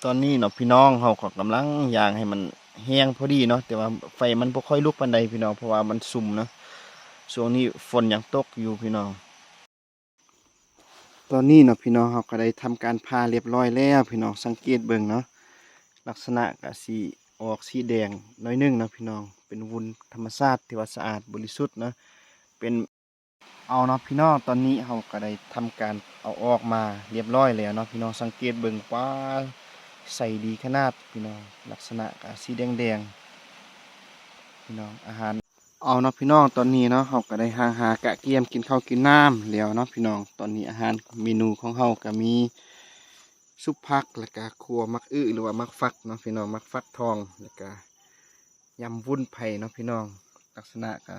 ຕອນນີ້ເນາະພີ່ນ້ອງ ເຮົາກໍກຳລັງຍ່າງໃຫ້ມັນແຮງພໍດີເນາະ ແຕ່ວ່າໄຟມັນບໍ່ຄ່ອຍລຸກປານໃດພີ່ນ້ອງ ເພາະວ່າມັນຊຸ່ມເນາະ. ຊ່ວງນີ້ຝົນຍັງຕົກຢູ່ພີ່ນ້ອງ. ຕອນນີ້ເນາະພີ່ນ້ອງ ເຮົາກໍໄດ້ທຳການຜ່າລຽບຮ້ອຍແລ້ວພີ່ນ້ອງ. ສັງເກດເບິ່ງເນາະ ລັກສະນະກະຊິອອກສີແດງໜ້ອຍໜຶ່ງເນາະພີ່ນ້ອງ ເປັນວຸ້ນທຳມະຊາດທີ່ວ່າສະອາດບໍລິສຸດເນາະ ເປັນ ເອົາເນາະພີ່ນ້ອງ ຕອນນີ້ເຮົາກໍໄດ້ທຳການເອົາອອກມາລຽບຮ້ອຍແລ້ວເນາະພີ່ນ້ອງ. ສັງເກດເບິ່ງ ວ້າ ໃສດີຂະໜາດພີ່ນ້ອງ ລັກສະນະກະສີແດງໆ ພີ່ນ້ອງ ອາຫານ ເອົາເນາະພີ່ນ້ອງ ຕອນນີ້ເນາະ ເຮົາກໍໄດ້ຫາງຫາກະກຽມກິນເຂົ້າກິນນ້ຳແລ້ວເນາະພີ່ນ້ອງ. ຕອນນີ້ອາຫານເມນູຂອງເຮົາກໍມີຊຸບຜັກ ແລ້ວກະຂົ້ວໝາກອຶ ຫຼືວ່າໝາກຟັກເນາະພີ່ນ້ອງ ໝາກຟັກທອງ ແລ້ວກະ ຍຳວຸ້ນໄຜ່ເນາະພີ່ນ້ອງ. ລັກສະນະກະ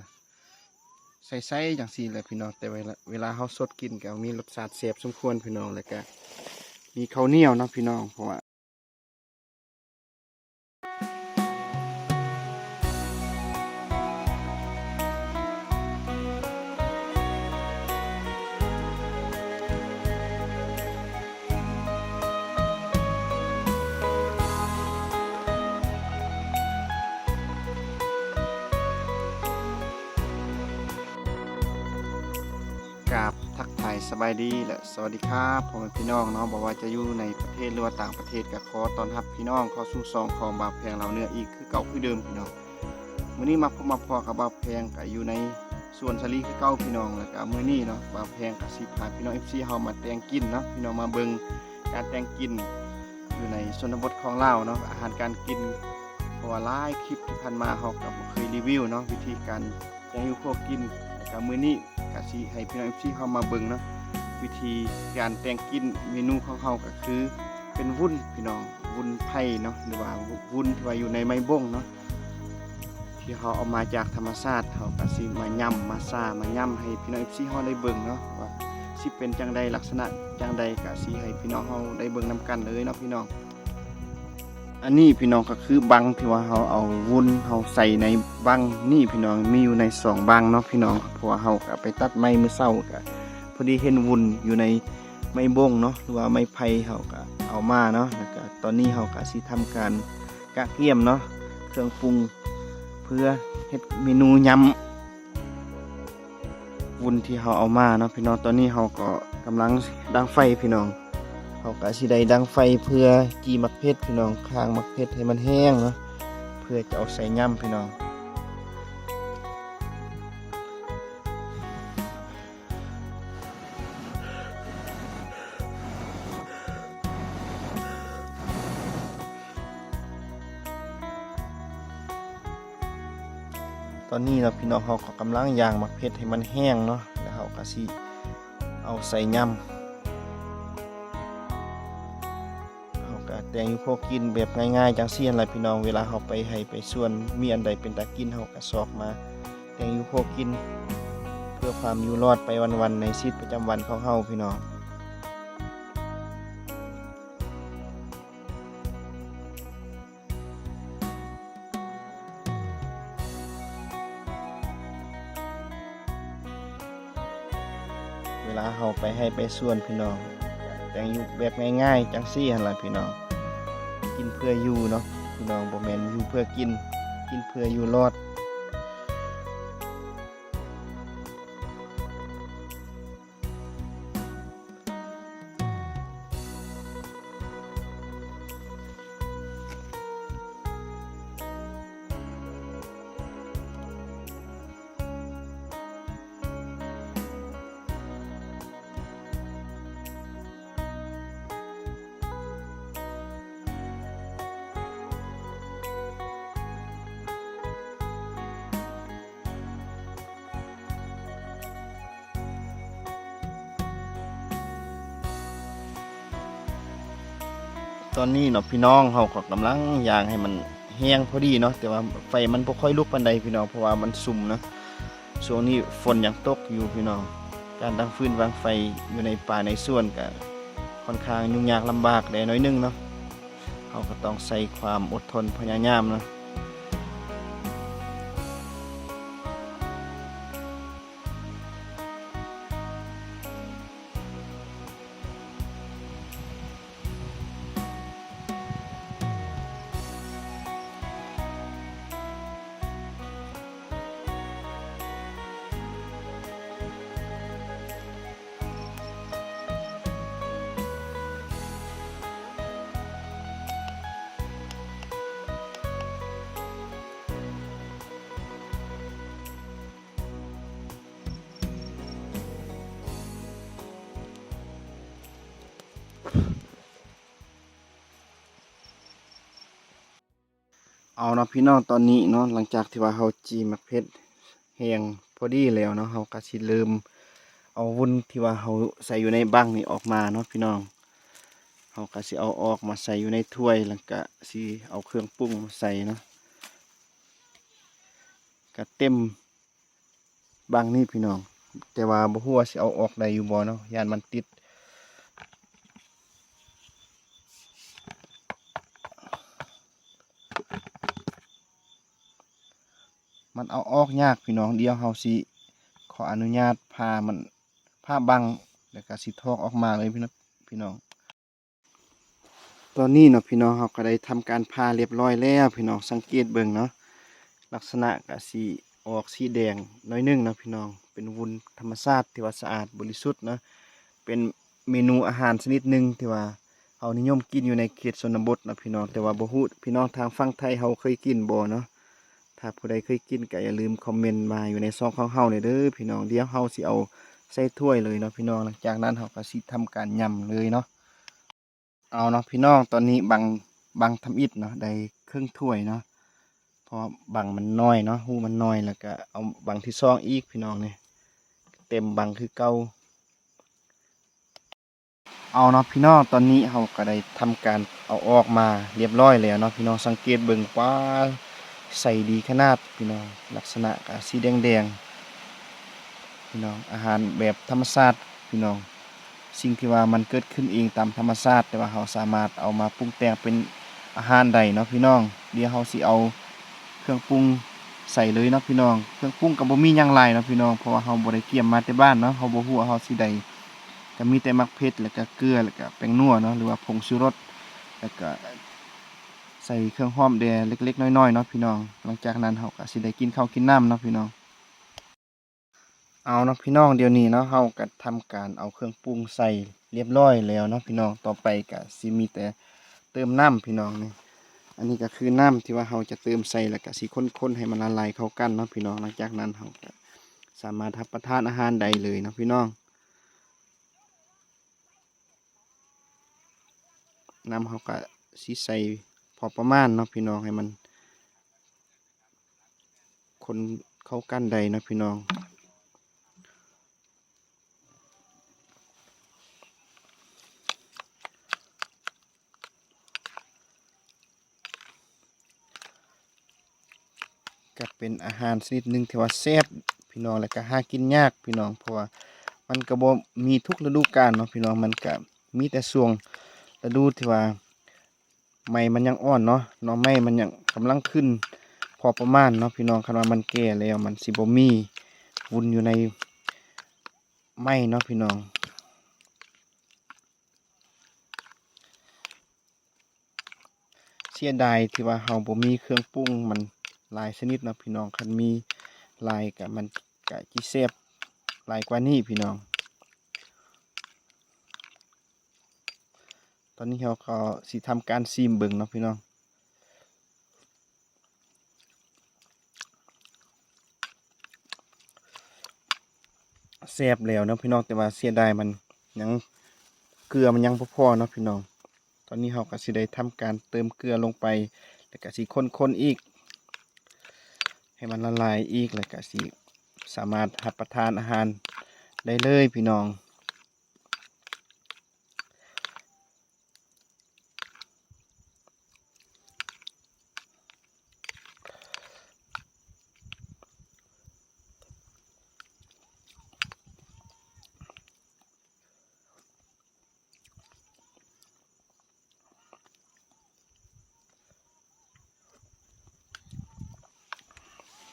ໃສໆ ຈັ່ງຊີ້ແຫຼະພີ່ນ້ອງ ແຕ່ເວລາ ເວລາເຮົາສົດກິນກະມີລົດຊາດແຊບສົມຄວນພີ່ນ້ອງ. ແລ້ວກະມີເຂົ້າໜຽວເນາະພີ່ນ້ອງ ເພາະວ່າ ກາບທັກທາຍສະບາຍດີ ແລະ ສະຫວັດດີຄັບ ພໍ່ແມ່ພີ່ນ້ອງເນາະ ບໍ່ວ່າຈະຢູ່ໃນປະເທດ ຫຼືວ່າຕ່າງປະເທດ ກໍຂໍຕ້ອນຮັບພີ່ນ້ອງເຂົ້າສູ່ຊ່ອງຂອງບ່າວແພງລາວເໜືອອີກຄືເກົ່າຄືເດີມພີ່ນ້ອງ. ມື້ນີ້ມາພົບມາພໍ້ກັບບ່າວແພງ ກໍຢູ່ໃນສວນສາລີຄືເກົ່າພີ່ນ້ອງ. ແລ້ວກໍມື້ນີ້ເນາະ ບ່າວແພງກໍຊິພາພີ່ນ້ອງເອັຟຊີເຮົາມາແຕ່ງກິນເນາະ ພີ່ນ້ອງມາເບິ່ງການແຕ່ງກິນຢູ່ໃນຊົນນະບົດຂອງລາວເນາະ ອາຫານການກິນ. ເພາະວ່າຫຼາຍຄລິບທີ່ຜ່ານມາເຮົາກໍບໍ່ເຄີຍຣີວິວເນາະ ວິທີການແຕ່ງຢູ່ຄົວກິນ. ແລ້ວກໍມື້ນີ້ກໍຊິໃຫ້ພີ່ນ້ອງເອັຟຊີເຮົາມາເບິ່ງເນາະ ວິທີການແຕ່ງກິນ ເມນູຂອງເຮົາກໍຄືເປັນວຸ້ນພີ່ນ້ອງ ວຸ້ນໄຜ່ເນາະ ຫຼືວ່າວຸ້ນທີ່ວ່າຢູ່ໃນໄມ້ບົງເນາະ ທີ່ເຮົາເອົາມາຈາກທຳມະຊາດ. ເຮົາກໍຊິມາຫຍ້ຳ ມາຊ່າ ມາຫຍ້ຳໃຫ້ພີ່ນ້ອງເອັຟຊີເຮົາໄດ້ເບິ່ງເນາະ ວ່າຊິເປັນຈັ່ງໃດ ລັກສະນະຈັ່ງໃດ ກໍຊິໃຫ້ພີ່ນ້ອງເຮົາໄດ້ເບິ່ງນຳກັນເລີຍເນາະພີ່ນ້ອງ. ອັນນີ້ພີ່ນ້ອງ ກໍຄືບັ້ງທີ່ວ່າເຮົາເອົາວຸ້ນເຮົາໃສ່ໃນບັ້ງນີ້ພີ່ນ້ອງ ມີຢູ່ໃນສອງບັ້ງເນາະພີ່ນ້ອງ. ເພາະວ່າເຮົາກໍໄປຕັດໄມ້ມື້ເຊົ້າ ກໍພໍດີເຫັນວຸ້ນຢູ່ໃນໄມ້ບົງເນາະ ຫຼືວ່າໄມ້ໄຜ່ ເຮົາກໍເອົາມາເນາະ. ແລ້ວກໍຕອນນີ້ເຮົາກໍຊິທຳການກະກຽມເນາະ ເຄື່ອງປຸງ ເພື່ອເຮັດເມນູຫຍ້ຳ ວຸ້ນທີ່ເຮົາເອົາມາເນາະພີ່ນ້ອງ. ຕອນນີ້ເຮົາກໍກຳລັງດັງໄຟພີ່ນ້ອງ ເຮົາກໍຊິໄດ້ດັງໄຟເພື່ອຈີ່ໝາກເຜັດພີ່ນ້ອງ ຂ້າງໝາກເຜັດໃຫ້ມັນແຫ້ງເນາະ ເພື່ອຈະເອົາໃສ່ຫຍ້ຳພີ່ນ້ອງ. ຕອນນີ້ເນາະພີ່ນ້ອງ ເຮົາກໍກຳລັງຍ່າງໝາກເຜັດໃຫ້ມັນແຫ້ງເນາະ ແລ້ວເຮົາກໍຊິເອົາໃສ່ຫຍ້ຳ. ເຮົາກໍແຕ່ງຢູ່ຄົວກິນແບບງ່າຍໆ ຈັ່ງຊີ້ຫັ້ນລະພີ່ນ້ອງ. ເວລາເຮົາໄປໄຮ່ໄປສວນ ມີອັນໃດເປັນຕາກິນ ເຮົາກໍຊອກມາແຕ່ງຢູ່ຄົວກິນ ເພື່ອຄວາມຢູ່ລອດໄປວັນໆ ໃນຊີວິດປະຈຳວັນຂອງເຮົາພີ່ນ້ອງ. ເວລາເຮົາໄປໄຮ່ໄປສວນພີ່ນ້ອງ ແຕ່ງຢູ່ແບບງ່າຍໆ ຈັ່ງຊີ້ຫັ້ນລະພີ່ນ້ອງ. ກິນເພື່ອຢູ່ເນາະພີ່ນ້ອງ ບໍ່ແມ່ນຢູ່ເພື່ອກິນ ກິນເພື່ອຢູ່ລອດ. ຕອນນີ້ເນາະພີ່ນ້ອງ ເຮົາກໍກຳລັງຍ່າງໃຫ້ມັນແຮງພໍດີເນາະ ແຕ່ວ່າໄຟມັນບໍ່ຄ່ອຍລຸກປານໃດພີ່ນ້ອງ ເພາະວ່າມັນຊຸ່ມເນາະ. ຊ່ວງນີ້ຝົນຍັງຕົກຢູ່ພີ່ນ້ອງ ການດັງຟືນດັງໄຟຢູ່ໃນປ່າໃນສວນກະຄ່ອນຂ້າງຫຍຸ້ງຍາກລຳບາກແດ່ໜ້ອຍໜຶ່ງເນາະ. ເຮົາກໍຕ້ອງໃຊ້ຄວາມອົດທົນພະຍາຍາມເນາະ. ຕ ເອົາເນາະພີ່ນ້ອງ ຕອນນີ້ເນາະ ຫຼັງຈາກທີ່ວ່າເຮົາຈີ່ໝາກເຜັດແຫ້ງພໍດີແລ້ວເນາະ ເຮົາກະຊິເລີ່ມເອົາວຸ້ນທີ່ວ່າເຮົາໃສ່ຢູ່ໃນບັງນີ້ອອກມາເນາະພີ່ນ້ອງ. ເຮົາກະຊິເອົາອອກມາໃສ່ຢູ່ໃນຖ້ວຍ ແລ້ວກະຊິເອົາເຄື່ອງປຸງມາໃສ່ເນາະ ກະເຕັມ ບັງນີ້ພີ່ນ້ອງ ແຕ່ວ່າບໍ່ຮູ້ວ່າຊິເອົາອອກໄດ້ຢູ່ບໍ່ເນາະ ຢ້ານມັນຕິດ ມັນເອົາອອກຍາກພີ່ນ້ອງ. ດຽວເຮົາຊິຂໍອະນຸຍາດຜ່າມັນ ຜ່າບັງ ແລ້ວກະຊິຖອກອອກມາເລີຍພີ່ນ້ອງ ພີ່ນ້ອງ. ຕອນນີ້ເນາະພີ່ນ້ອງ ເຮົາກະໄດ້ທຳການຜ່າລຽບຮ້ອຍແລ້ວພີ່ນ້ອງ ສັງເກດເບິ່ງເນາະ ລັກສະນະກະຊິອອກສີແດງໜ້ອຍໜຶ່ງເນາະພີ່ນ້ອງ ເປັນວຸ້ນທຳມະຊາດທີ່ວ່າສະອາດບໍລິສຸດເນາະ ເປັນເມນູອາຫານຊະນິດໜຶ່ງທີ່ວ່າເຮົານິຍົມກິນຢູ່ໃນເຂດຊົນນະບົດເນາະພີ່ນ້ອງ. ແຕ່ວ່າບໍ່ຮູ້ພີ່ນ້ອງທາງຝັ່ງໄທເຮົາເຄີຍກິນບໍ່ເນາະ ຖ້າຜູ້ໃດເຄີຍກິນກະຢ່າລືມຄອມເມັນມາຢູ່ໃນຊ່ອງຂອງເຮົາແດ່ເດີພີ່ນ້ອງ. ດຽວເຮົາຊິເອົາໃສ່ຖ້ວຍເລີຍເນາະພີ່ນ້ອງ ຫຼັງຈາກນັ້ນເຮົາກະຊິທຳການຫຍ້ຳເລີຍເນາະ. ເອົາເນາະພີ່ນ້ອງ ຕອນນີ້ບັງ ບັງທຳອິດເນາະ ໄດ້ເຄິ່ງຖ້ວຍເນາະ ເພາະວ່າບັງມັນນ້ອຍເນາະ ຮູມັນນ້ອຍ ແລ້ວກະເອົາບັງທີສອງອີກພີ່ນ້ອງ ນີ້ເຕັມບັງຄືເກົ່າ. ເອົາເນາະພີ່ນ້ອງ ຕອນນີ້ເຮົາກະໄດ້ທຳການເອົາອອກມາລຽບຮ້ອຍແລ້ວເນາະພີ່ນ້ອງ ສັງເກດເບິ່ງ ວ້າ ໃສດີຂະໜາດພີ່ນ້ອງ ລັກສະນະກະສີແດງໆ ພີ່ນ້ອງ ອາຫານແບບທຳມະຊາດພີ່ນ້ອງ ສິ່ງທີ່ວ່າມັນເກີດຂຶ້ນເອງຕາມທຳມະຊາດ ແຕ່ວ່າເຮົາສາມາດເອົາມາປຸງແຕ່ງເປັນອາຫານໄດ້ເນາະພີ່ນ້ອງ. ດຽວເຮົາຊິເອົາເຄື່ອງປຸງໃສ່ເລີຍເນາະພີ່ນ້ອງ ເຄື່ອງປຸງກະບໍ່ມີຫຍັງຫຼາຍເນາະພີ່ນ້ອງ ເພາະວ່າເຮົາບໍ່ໄດ້ກຽມມາແຕ່ບ້ານເນາະ ເຮົາບໍ່ຮູ້ວ່າເຮົາຊິໄດ້ ກະມີແຕ່ໝາກເຜັດ ແລ້ວກະເກືອ ແລ້ວກະແປ້ງນົວເນາະ ຫຼືວ່າຜົງຊູລົດ ແລ້ວກະໃສ່ເຄື່ອງຫອມແດ່ເລັກໆນ້ອຍໆເນາະພີ່ນ້ອງ. ຫຼັງຈາກນັ້ນເຮົາກະຊິໄດ້ກິນເຂົ້າກິນນ້ຳເນາະພີ່ນ້ອງ. ເອົາເນາະພີ່ນ້ອງ ດຽວນີ້ເນາະ ເຮົາກະທຳການເອົາເຄື່ອງປຸງໃສ່ລຽບຮ້ອຍແລ້ວເນາະພີ່ນ້ອງ ຕໍ່ໄປກະຊິມີແຕ່ເຕີມນ້ຳພີ່ນ້ອງນີ້. ອັນນີ້ກະຄືນ້ຳທີ່ວ່າເຮົາຈະເຕີມໃສ່ ແລ້ວກະຊິຄົນໆໃຫ້ມັນລະລາຍເຂົ້າກັນເນາະພີ່ນ້ອງ. ຫຼັງຈາກນັ້ນເຮົາກະສາມາດຮັບປະທານອາຫານໄດ້ເລີຍເນາະພີ່ນ້ອງ. ນ້ຳເຮົາກະຊິໃສ່ພໍປະມານເນາະພີ່ນ້ອງ ໃຫ້ມັນຄົນເຂົ້າກັນໄດ້ເນາະພີ່ນ້ອງ. ກະເປັນອາຫານຊະນິດໜຶ່ງທີ່ວ່າແຊບພີ່ນ້ອງ ແລ້ວກະຫາກິນຍາກພີ່ນ້ອງ ເພາະວ່າມັນກະບໍ່ມີທຸກລະດູການເນາະພີ່ນ້ອງ ມັນກະມີແຕ່ຊ່ວງລະດູທີ່ວ່າໃໝ່ມັນຍັງອ່ອນເນາະ ໜໍ່ໄມ້ມັນຍັງກຳລັງຂຶ້ນພໍປະມານເນາະພີ່ນ້ອງ. ຄັນວ່າມັນແກ່ແລ້ວມັນຊິບໍ່ມີວຸ້ນຢູ່ໃນໄມ້ເນາະພີ່ນ້ອງ. ເສຍດາຍທີ່ວ່າເຮົາບໍ່ມີເຄື່ອງປຸງມັນຫຼາຍຊະນິດເນາະພີ່ນ້ອງ ຄັນມີຫຼາຍກະມັນກະຊິແຊບຫຼາຍກວ່ານີ້ພີ່ນ້ອງ. ຕອນນີ້ເຮົາກະຊິທຳການຊີມເບິ່ງເນາະພີ່ນ້ອງ. ແຊບແລ້ວເນາະພີ່ນ້ອງ ແຕ່ວ່າເສຍດາຍມັນຍັງ ເກືອມັນຍັງບໍ່ພໍເນາະພີ່ນ້ອງ. ຕອນນີ້ເຮົາກະຊິໄດ້ທຳການເຕີມເກືອລົງໄປ ແລ້ວກະຊິຄົນໆອີກ ໃຫ້ມັນລະລາຍອີກ ແລ້ວກະຊິສາມາດຮັບປະທານອາຫານໄດ້ເລີຍພີ່ນ້ອງ.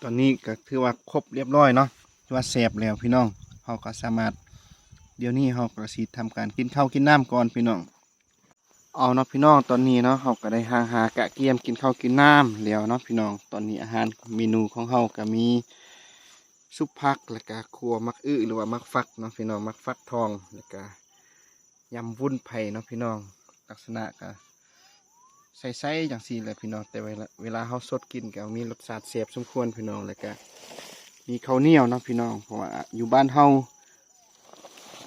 ຕອນນີ້ກະຖືວ່າຄົບລຽບຮ້ອຍເນາະ ຖືວ່າແຊບແລ້ວພີ່ນ້ອງ. ເຮົາກະສາມາດ ດຽວນີ້ເຮົາກະຊິທຳການກິນເຂົ້າກິນນ້ຳກ່ອນພີ່ນ້ອງ. ເອົາເນາະພີ່ນ້ອງ ຕອນນີ້ເນາະ ເຮົາກະໄດ້ຫ້າງຫາກະກຽມກິນເຂົ້າກິນນ້ຳແລ້ວເນາະພີ່ນ້ອງ. ຕອນນີ້ອາຫານເມນູຂອງເຮົາກະມີຊຸບຜັກ ແລ້ວກະຂົ້ວໝາກອຶ ຫຼືວ່າໝາກຝັກເນາະພີ່ນ້ອງ ໝາກຝັກທອງ ແລ້ວກະ ຍຳວຸ້ນໄຜ່ເນາະພີ່ນ້ອງ ລັກສະນະກະໃສໆຈັ່ງຊີ້ແຫຼະພີ່ນ້ອງ ແຕ່ເວລາ ເວລາເຮົາສົດກິນກະມີລົດຊາດແຊບສົມຄວນພີ່ນ້ອງ. ແລ້ວກະມີເຂົ້າໜຽວເນາະພີ່ນ້ອງ ເພາະວ່າຢູ່ບ້ານເຮົາ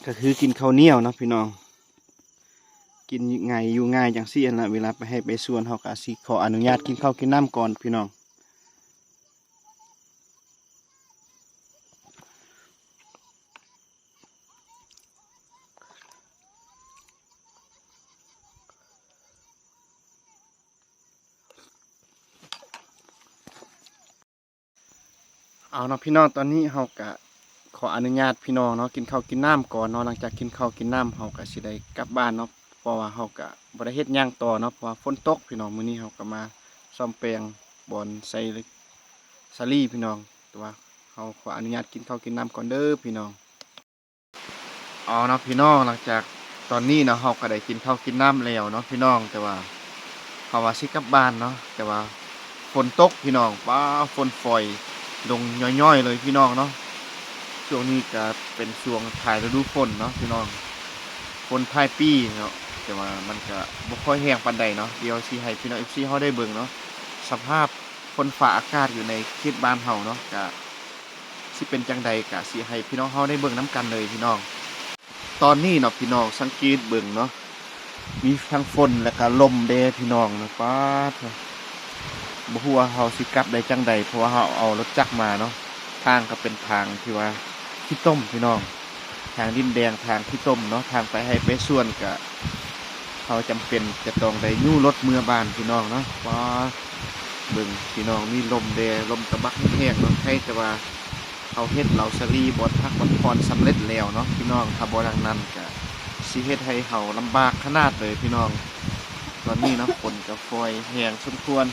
ກະຄືກິນເຂົ້າໜຽວເນາະພີ່ນ້ອງ ແກ ກິນງ່າຍຢູ່ງ່າຍຈັ່ງຊີ້ຫັ້ນລະ. ເວລາໄປໄຮ່ໄປສວນ ເຮົາກໍຊິຂໍອະນຸຍາດກິນເຂົ້າກິນນ້ຳກ່ອນພີ່ນ້ອງ. ເອົາເນາະພີ່ນ້ອງ, ຕອນນີ້ເຮົາກະຂໍອະນຸຍາດພີ່ນ້ອງເນາະ ກິນເຂົ້າກິນນ້ຳກ່ອນເນາະ. ຫຼັງຈາກກິນເຂົ້າກິນນ້ຳ ເຮົາກະຊິໄດ້ກັບບ້ານເນາະ, ເພາະວ່າເຮົາກະບໍ່ໄດ້ເຮັດຫຍັງຕໍ່ເນາະ ເພາະວ່າຝົນຕົກພີ່ນ້ອງ. ມື້ນີ້ເຮົາກະມາສ້ອມແປງບ່ອນໃສ່ສາລີພີ່ນ້ອງ, ແຕ່ວ່າເຮົາຂໍອະນຸຍາດກິນເຂົ້າກິນນ້ຳກ່ອນເດີພີ່ນ້ອງ. ເອົາເນາະພີ່ນ້ອງ, ຫຼັງຈາກຕອນນີ້ເນາະ ເຮົາກໍໄດ້ກິນເຂົ້າກິນນ້ຳແລ້ວເນາະພີ່ນ້ອງ, ແຕ່ວ່າເຮົາວ່າຊິກັບບ້ານເນາະ ແຕ່ວ່າຝົນຕົກພີ່ນ້ອງ. ປ້າ ຝົນຝອຍລົງຍ້ອຍໆເລີຍພີ່ນ້ອງເນາະ. ຊ່ວງນີ້ກໍເປັນຊ່ວງທ້າຍລະດູຝົນເນາະພີ່ນ້ອງ, ຝົນທ້າຍປີເນາະ, ແຕ່ວ່າມັນກໍບໍ່ຄ່ອຍແຮງປານໃດເນາະ. ດຽວຊິໃຫ້ພີ່ນ້ອງ ເອັຟຊີ ເຮົາໄດ້ເບິ່ງເນາະ ສະພາບຝົນຟ້າອາກາດຢູ່ໃນເຂດບ້ານເຮົາເນາະ ກະ ຊິເປັນຈັ່ງໃດ ກະຊິໃຫ້ພີ່ນ້ອງເຮົາໄດ້ເບິ່ງນຳກັນເລີຍພີ່ນ້ອງ. ຕອນນີ້ເນາະພີ່ນ້ອງ ສັງເກດເບິ່ງເນາະ ມີທັງຝົນ ແລ້ວກະລົມແດ່ພີ່ນ້ອງເນາະ. ປາດ ບໍ່ຮູ້ວ່າເຮົາຊິກັບໄດ້ຈັ່ງໃດ ເພາະວ່າເຮົາເອົາລົດຈັກມາເນາະ. ທາງກໍເປັນທາງທີ່ວ່າຂີ້ຕົມພີ່ນ້ອງ, ທາງດິນແດງ ທາງຂີ້ຕົມເນາະ. ທາງໄປໄຮ່ໄປສວນກະ ເຮົາຈຳເປັນຈະຕ້ອງໄດ້ຍູ້ລົດເມືອບ້ານພີ່ນ້ອງເນາະ. ປາດ ເບິ່ງພີ່ນ້ອງ ມີລົມແດ່ ລົມກະບັກແຮງເນາະ. ໃຜແຕ່ວ່າເຮົາເຮັດເຫຼົ້າສາລີ ບ່ອນພັກບ່ອນຜ່ອນສຳເລັດແລ້ວເນາະພີ່ນ້ອງ, ຖ້າບໍ່ດັ່ງນັ້ນກະຊິເຮັດໃຫ້ເຮົາລຳບາກຂະໜາດເລີຍພີ່ນ້ອງ. ຕອນນີ້ເນາະ ຝົນກະຝອຍແຮງສົມຄວນ.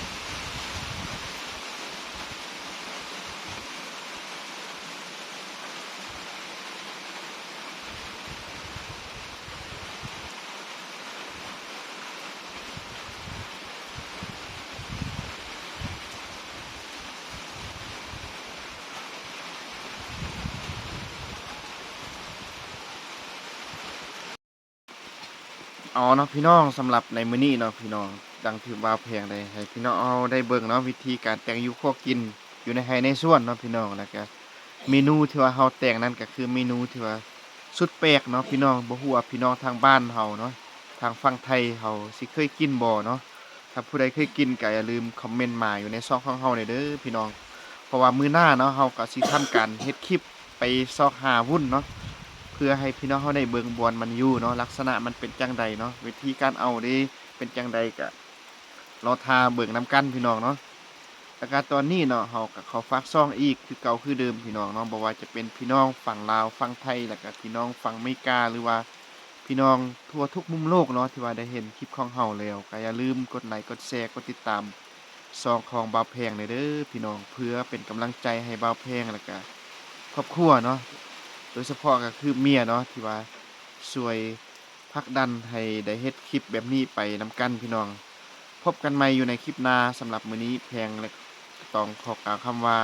ເອົາເນາະພີ່ນ້ອງ, ສຳລັບໃນມື້ນີ້ເນາະພີ່ນ້ອງ, ດັ່ງທີ່ບ່າວແພງໄດ້ໃຫ້ພີ່ນ້ອງເຮົາໄດ້ເບິ່ງເນາະ ວິທີການແຕ່ງຢູ່ຄົວກິນ ຢູ່ໃນໄຮ່ໃນສວນເນາະພີ່ນ້ອງ. ແລ້ວກະເມນູທີ່ວ່າເຮົາແຕ່ງນັ້ນ ກະຄືເມນູທີ່ວ່າສຸດແປກເນາະພີ່ນ້ອງ. ບໍ່ຮູ້ວ່າພີ່ນ້ອງທາງບ້ານເຮົາເນາະ ທາງຝັ່ງໄທເຮົາຊິເຄີຍກິນບໍ່ເນາະ. ຖ້າຜູ້ໃດເຄີຍກິນກະຢ່າລືມຄອມເມັນມາຢູ່ໃນຊ່ອງຂອງເຮົາແດ່ເດີພີ່ນ້ອງ, ເພາະວ່າມື້ໜ້າເນາະ ເຮົາກະຊິທຳການເຮັດຄລິບໄປຊອກຫາວຸ້ນເນາະ ເພື່ອໃຫ້ພີ່ນ້ອງເຮົາໄດ້ເບິ່ງບ່ອນມັນຢູ່ເນາະ ລັກສະນະມັນເປັນຈັ່ງໃດເນາະ, ວິທີການເອົາເດ ເປັນຈັ່ງໃດ ກະລໍຖ້າເບິ່ງນຳກັນພີ່ນ້ອງເນາະ. ແລ້ວກະຕອນນີ້ເນາະ ເຮົາກະຂໍຝາກຊ່ອງອີກຄືເກົ່າຄືເດີມພີ່ນ້ອງເນາະ, ບໍ່ວ່າຈະເປັນພີ່ນ້ອງຝັ່ງລາວ ຝັ່ງໄທ ແລ້ວກະພີ່ນ້ອງຝັ່ງອາເມລິກາ ຫຼືວ່າພີ່ນ້ອງທົ່ວທຸກມຸມໂລກເນາະ ທີ່ວ່າໄດ້ເຫັນຄລິບຂອງເຮົາແລ້ວ ກະຢ່າລືມກົດໄລ ກົດແຊ ກົດຕິດຕາມຊ່ອງຂອງບ່າວແພງແດ່ເດີພີ່ນ້ອງ, ເພື່ອເປັນກຳລັງໃຈໃຫ້ບ່າວແພງ ແລ້ວກະຄອບຄົວເນາະ ໂດຍສະເພາະກະຄືເມຍເນາະ ທີ່ວ່າຊ່ວຍ ຜັກດັນໃຫ້ໄດ້ເຮັດຄລິບແບບນີ້ໄປນຳກັນພີ່ນ້ອງ. ພົບກັນໃໝ່ຢູ່ໃນຄລິບໜ້າ, ສຳລັບມື້ນີ້ແພງ ແລະ ຕ້ອງຂໍກ່າວຄຳວ່າ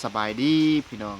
ສະບາຍດີພີ່ນ້ອງ.